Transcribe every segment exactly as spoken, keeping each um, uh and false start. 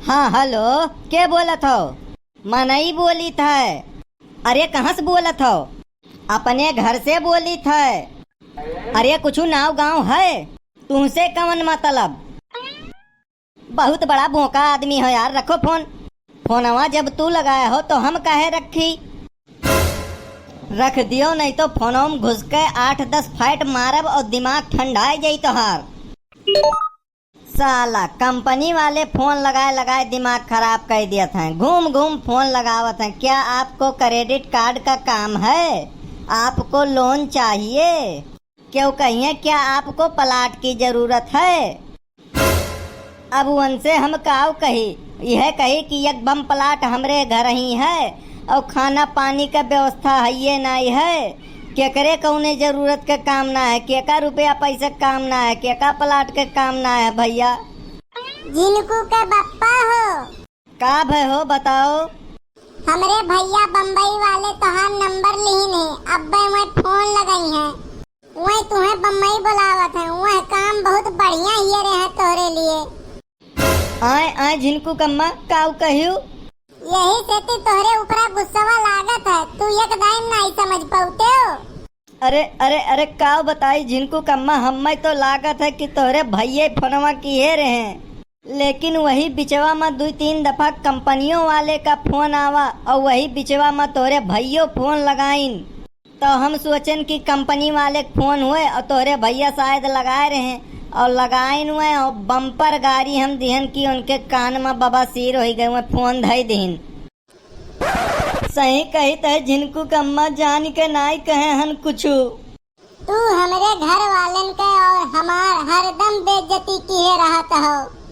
हाँ, हेलो, के बोलत हो? मनई बोलित है। अरे, कहाँ से बोलत हो? अपने घर से बोलित है। अरे, कुछु नाव गाँव है? तुमसे कवन मतलब? बहुत बड़ा बोका आदमी हो यार, रखो फोन। फोनवा जब तू लगाया हो तो हम काहे रखी? रख दियो, नहीं तो फोनवा में घुस के आठ दस फाइट मारब और दिमाग ठंडाए जाई तोहार। साला कंपनी वाले फोन लगाए लगाए दिमाग खराब कर दियत हैं, घूम घूम फोन लगावत हैं। क्या आपको क्रेडिट कार्ड का काम है? आपको लोन चाहिए? क्यों कहिए, क्या आपको प्लाट की जरूरत है? अब उनसे हम काव कही, यह कही कि एक बम प्लाट हमरे घर ही है और खाना पानी का व्यवस्था है ये नहीं है। केकरे कौने जरूरत के काम ना है, केका रुपया पैसे के काम ना है, केका प्लाट के काम ना है भैया। झिनकू के बप्पा हो। का भय हो, बताओ। हमरे भैया बम्बई वाले तोहार नंबर लिहिन है, अब्बे मैं फोन लगई है। वही तुहें बम्बई बुलावत है, वह काम बहुत बढ़िया हिये रहे तोहरे लिए। आए, आए झिनकू कम्मा, काऊ कहियो? यही से ती तोहरे ऊपरा गुस्सवा लागत है, तू एक दाईम नाई समझ पौते हो। अरे, अरे, अरे, काऊ बताई झिनकू कम्मा, हम्मे तो लागत है कि तोहरे भैये फोनवा किहे रहे, लेकिन वही बिचवा में दुई तीन दफा कंपनियों वाले का फोन आवा और वही बिचवा में तोहरे भैयो फोन लगाइन। तो हम सोचन कि कंपनी वाले के फोन हुए और तोहरे भैया शायद लगाए रहे और लगाइन हुए और बम्पर गारी हम दिहन कि उनके कान में बवासीर होइ गए हुए, फोन धई दिहिन। सही कहित है झिनकू कम्मा, जान के नाई कहे हन कुछु। तू हमरे घर वालन के और हमार हरदम बेइज्जती किहे रहत हो।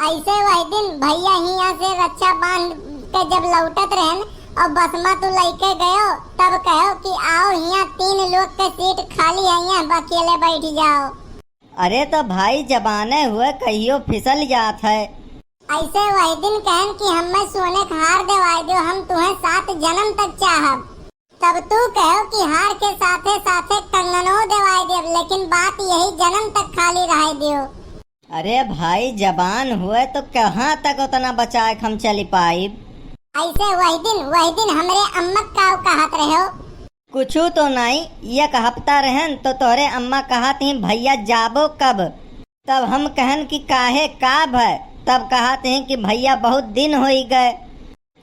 ऐसे वही दिन भैया हियाँ से रक्षा बांध के जब लौटत रहन और बसमा तू लइके गयो, तब कहो कि आओ हियाँ तीन लोग के सीट खाली है, हियाँ अकेले बैठ जाओ। अरे तो भाई जबाने हुए कहियो फिसल जात है। ऐसे वही दिन कहन कि हम्मे सोने के हार देवाई दियो, हम तुहें सात जन्म तक चाहब। तब तू कहो कि हार के साथे साथे कंगनो देवाई देब, लेकिन बात यही जन्म तक खाली रहे दियो। अरे भाई, जबान हुए तो कहाँ तक उतना बचाए के हम चली पाइब? ऐसे वही दिन, वही दिन हमरे अम्मा का कहत रहो। कुछु तो नाई, एक हफ्ता रहन तो तोहरे अम्मा कहत ही, "भैया जाबो कब?" तब हम कहन कि काहे, का भय? तब कहत ही कि भैया बहुत दिन होई गए।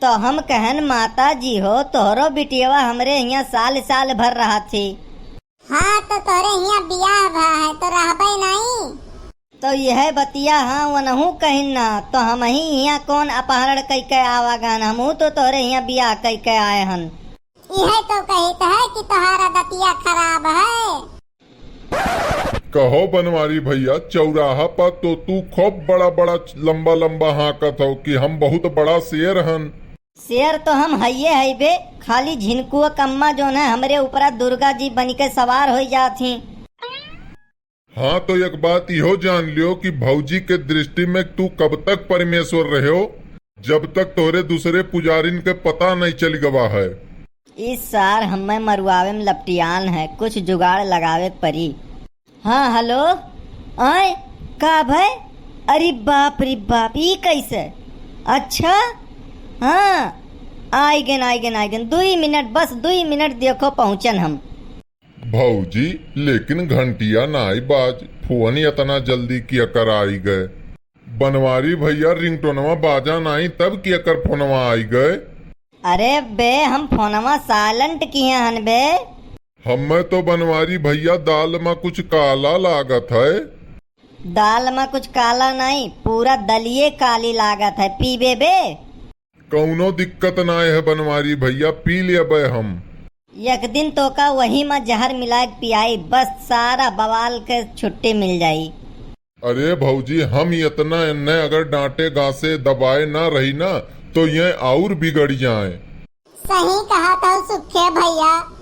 तो हम कहन, "माता जी हो, तोहरो बिटियवा हमरे हियाँ साल साल भर रहत ही।" हाँ, तो तोहरे हियाँ बियाह भा है, तो रहबे नाई। तो यह बतिया हाँ वनहू कहिन ना, तो हमही हियाँ कौन अपहरण कइके आवा गन, हमहू तो तोहरे हियाँ बियाह कइके आए हन। इहे तो कहित है कि तोहार आदतिया खराब है। कहो बनवारी भैया, चौराहा पर तो तू खूब बड़ा बड़ा लंबा लंबा हाँकत हो कि हम बहुत बड़ा शेर हन। शेर तो हम हइये हइबे, खाली झिनकुआ कम्मा जोन है हमरे ऊपरा दुर्गा जी बनिके सवार होइ जात ही। हाँ, तो एक बात इहो जान लियो कि भौजी के दृष्टि में तू कब तक परमेश्वर रह्यो, जब तक तोरे दूसरे पुजारिन के पता नहीं चल गवा है। इस सार हमें मरुआवे में लपटियान है, कुछ जुगाड़ लगावे परी। हाँ, हेलो, आय, का भय? अरे बाप रे बाप, ई कैसे? अच्छा, हाँ, आइगन, आइगन, आइगन, दुई मिनट, बस दुई मिनट देखो, पहुँचन हम। भौजी, लेकिन घंटिया नाई बाज, फोन इतना जल्दी किया कर आई गए। बनवारी भैया, रिंगटोनवा बाजा नाई, तब किया कर फोनवा आई गए। अरे बे, हम फोनवा silent किए हन बे। हमें तो बनवारी भैया दाल में कुछ काला लागत है। दाल में कुछ काला नाई, पूरा दलिये काली लागत है, पीबे बे? कौनो दिक्कत नाय है बनवारी भैया, पी लेबे हम। एक दिन तोका वही में जहर मिलाए के पियाई, बस सारा बवाल के छुट्टी मिल जाई। अरे भौजी, हम इतना एन्ने अगर डांटे गांसे दबाए ना रही ना, तो ये और बिगड़ जाए। सही कहा था सुखे भैया।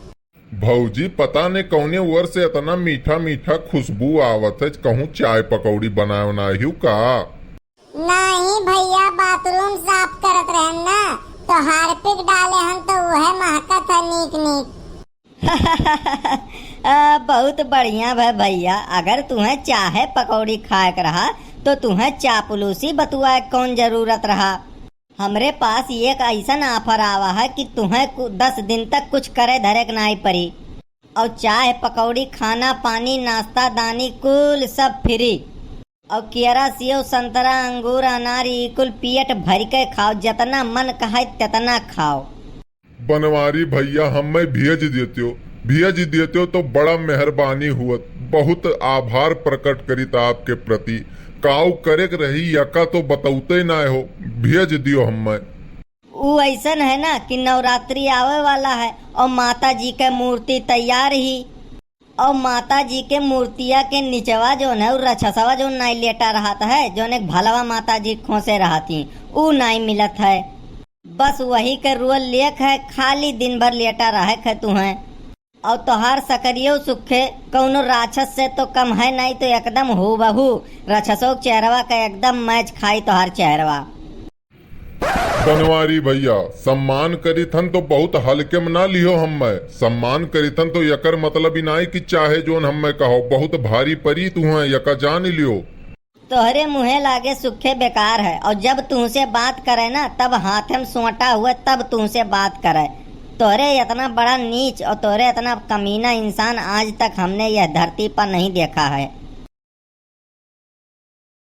भौजी, पता ने कौने ओर से इतना मीठा मीठा खुशबू आवत है, कहूँ चाय पकौड़ी बनाए उनाए हिउ का? नाही भैया, बाथरूम साफ करत रहन ना, तो हार्पिक डाले हन, तो उहे महकत है नीक नीक। आ, बहुत बढ़िया भय भैया, अगर तुम्हें चाहे पकौड़ी खाए के रहा, तो तुहैं चापलूसी बतुआए कौन जरूरत रहा? हमरे पास एक अइसन offer आवा है कि तुहैं कु-, दस दिन तक कुछ करे धरे के नाई परी। और चाय, पकौड़ी, खाना, पानी, नाश्ता, दानी, कुल सब free। और केरा, सेव, संतरा, अंगूर, अनार, ई कुल पेट भर के खाओ, जितना मन कहे तितना खाओ। बनवारी भैया, हमें भेज देत्यो, भेज देत्यो तो बड़ा मेहरबानी हुअत। बहुत आभार प्रकट करित आपके प्रति। काउ करे के रही, यका तो बतौते नाय हो, भेज दियो हमें। ऊ अइसन है ना कि नवरात्रि आवे वाला है और माता जी के मूर्ति तैयार ही, और माता जी के मूर्तिया के निचवा जौन है, ऊ रछसवा जौन नाई लेटा रहत है, जौन एक भलवा माता जी खोसे रहत ही, ऊ नाई मिलत है। बस वही के रुअल लेख है, खाली दिन भर लेटा रहे खे तुहैं। और तोहार सकरियो सुखे कौनो राक्षस से तो कम है नाई, तो एकदम हूबहू रछसो के चेहरवा का एकदम match खाई तोहार चेहरवा। बनवारी भैया, सम्मान करित हन तो बहुत हल्के में ना लिहो हमें। सम्मान करित हन तो यकर मतलब ई नाई कि चाहे जौन हमें कहो, बहुत भारी परी तुहैं, यका जान लियो। तोहरे मुँहे लागे सुखे बेकार है, और जब तुहसे बात करे ना, तब हाथे में सोटा हुए, तब तुहसे बात करे। तोहरे इतना बड़ा नीच और तोहरे इतना कमीना इंसान आज तक हमने यह धरती पर नहीं देखा है।